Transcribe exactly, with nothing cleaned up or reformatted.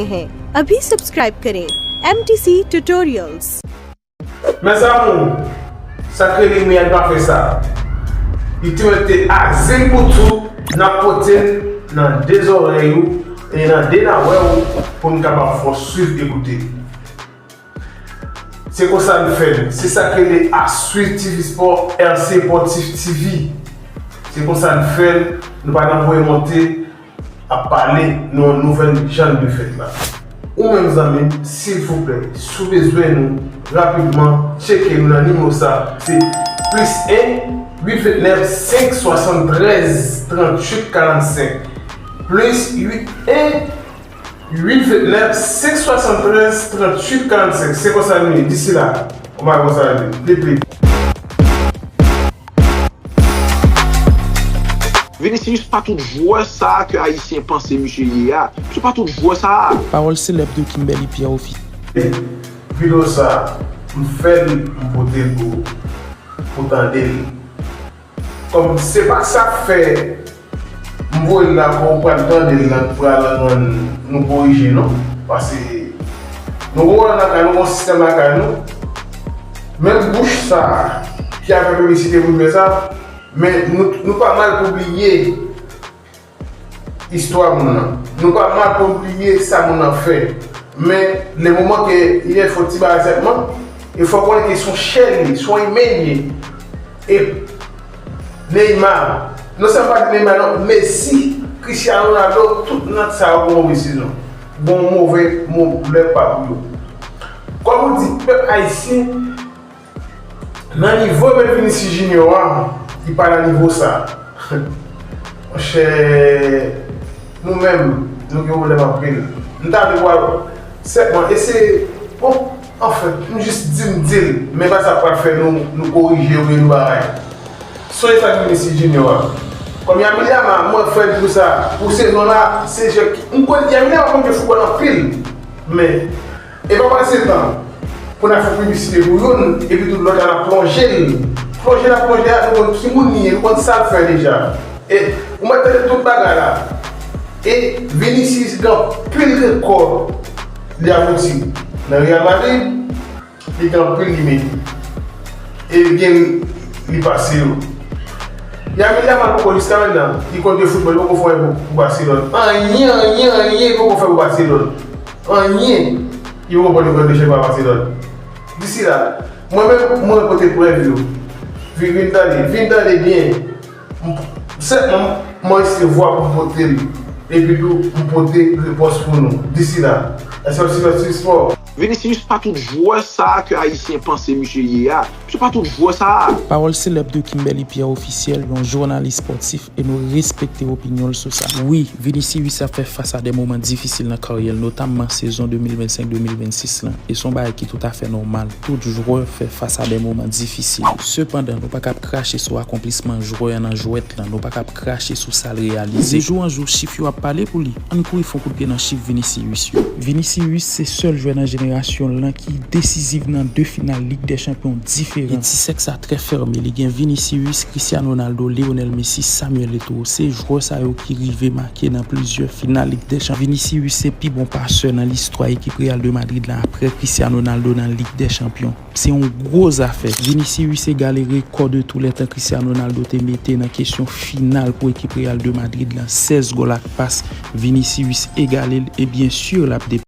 हैं, अभी सब्सक्राइब करें MTC tutorials. Mes amours, sa k rele Miyad pa fè sa. Li te mete azil pou tou, n ap pote l nan de zòrèy ou e nan de nawè ou pou n kapab fè w swiv e koute. Se konsa n fè l. Se sa k rele Aswit TV Sport, RC Sportif TV. Se konsa n fè l. Nou pa nan voye monte ap pale nan yon nouvèl jan de fèt la. Ou menm zanmi m, silvouplè, si w bezwen nou, rapidman, tcheke nou nan nimewo sa, se plis en uit vennèf senk swasanntrèz tranntuit karannsenk, plis uit en uit vennèf senk swasanntrèz tranntuit karannsenk. Se konsa nou ye. Disi la, ou pa konsa nou ye. Pli pli. Vinicius pa tout jwè sa a ke ayisyen panse misye ye a. Misye pa tout jwè sa a. Pawòl selèb de Kimberly Pierre Officiel. Videyo sa a, m fè l, m pote l pou, pou tande l. Kòm se pa sa k fè m voye l la, pou w pral tande l la, pral rann nou korije non. Paske nou gen yon lakay, nou gen yon sistèm lakay nou. Menm bouch sa a ki ap fè piblisite pou l fè sa, men nou, nou pa mal pou bliye istwa moun nan. Nou pa mal pou bliye sa moun nan fè. Men, le moman ke li fè yon ti bagay sèlman, e fò konnen ke se yon chè li, se yon imen li ye. E Neymar, non sèlman pa di Neymar non, Messi, Cristiano Ronaldo, tout nèg sa yo gon move sezon. Gon move mo lè pa pou yo. Kòm ou di, pèp ayisyen, nan nivo men Vinicius Junior a, li pa nan nivo sa. Monchè, nou menm, nou gen pwoblèm anpil. M ta vle wè l sèlman, e se, bon, anfen, m jis di m di l, men pa sa k pral fè nou, nou korije oubyen nou bagay. Sonje sa k Vinicius Junior a. Kòm Lamine Yamal, mwen fè l pou sa, pou sezon la, se jè ki, m konn Lamine Yamal konn jwe foutbòl anpil, men e pa pase tan pou n ap fè piblisite pou youn, epi tout lòt la n ap plonje l. Plonje n ap plonje a, nou konn ki moun li ye, nou konn sa l fè deja. E ou mèt tande tout bagay la. E Vinicius gen anpil rekò li abouti nan Real Madrid, li gen anpil li mete. E li gen li pase yo. Lamine Yamal poko jiska mentnan, li konn jwe foutbòl, li poko fè anyen pou, pou Barcelone. Anyen, anyen, anyen li poko fè pou Barcelone. Anyen li poko pote kòd de chèf a Barcelone. Disi la, mwen menm, mwen pote prèv yo. Vin, vin tande, vin tande byen. M, sèlman, m anrejistre vwa pou m pote l. Epi tou, m pote repons pou nou. Disi la, èske w sipòte spò? Vinicius pa tout jwè sa a ke ayisyen panse misye ye a. Misye pa tout jwè sa a. Pawòl selèb de Kimberly Pierre Officiel, yon jounalis spòtif, e nou respekte opinyon l sou sa. Wi, Vinicius ap fè fas a de moman difisil nan karyè l, notamman sezon de mil vennsenk de mil vennsis lan, e se yon bagay ki toutafè nòmal. Tout jwè fè fas a de moman difisil. Sepandan, nou pa ka ap krache sou akonplisman jwè an nan jwèt lan, nou pa ka ap krache sou sa l reyalize. De jou an jou, chif yo ap pale pou li. Ann kouri fè yon kout pye nan chif Vinicius yo. Vinicius se sèl jwè nan jenerasyon l lan ki desiziv nan de final Lig dè Chanpyon diferan. E ti sèk sa trè fèmen, li gen Vinicius, Cristiano Ronaldo, Lionel Messi, Samuel Eto'o. Se jwè sa yo ki rive make nan plizyè final Lig dè Chanpyon. Vinicius se pi bon pasè nan listwa ekip Real de Madrid la aprè Cristiano Ronaldo nan Lig dè Chanpyon. Se yon gwo zafè. Vinicius egale rekò de tou lè tan Cristiano Ronaldo te mete nan kesyon final pou ekip Real de Madrid lan, sèz gòl ak pas. Vinicius egale l e byen si l ap de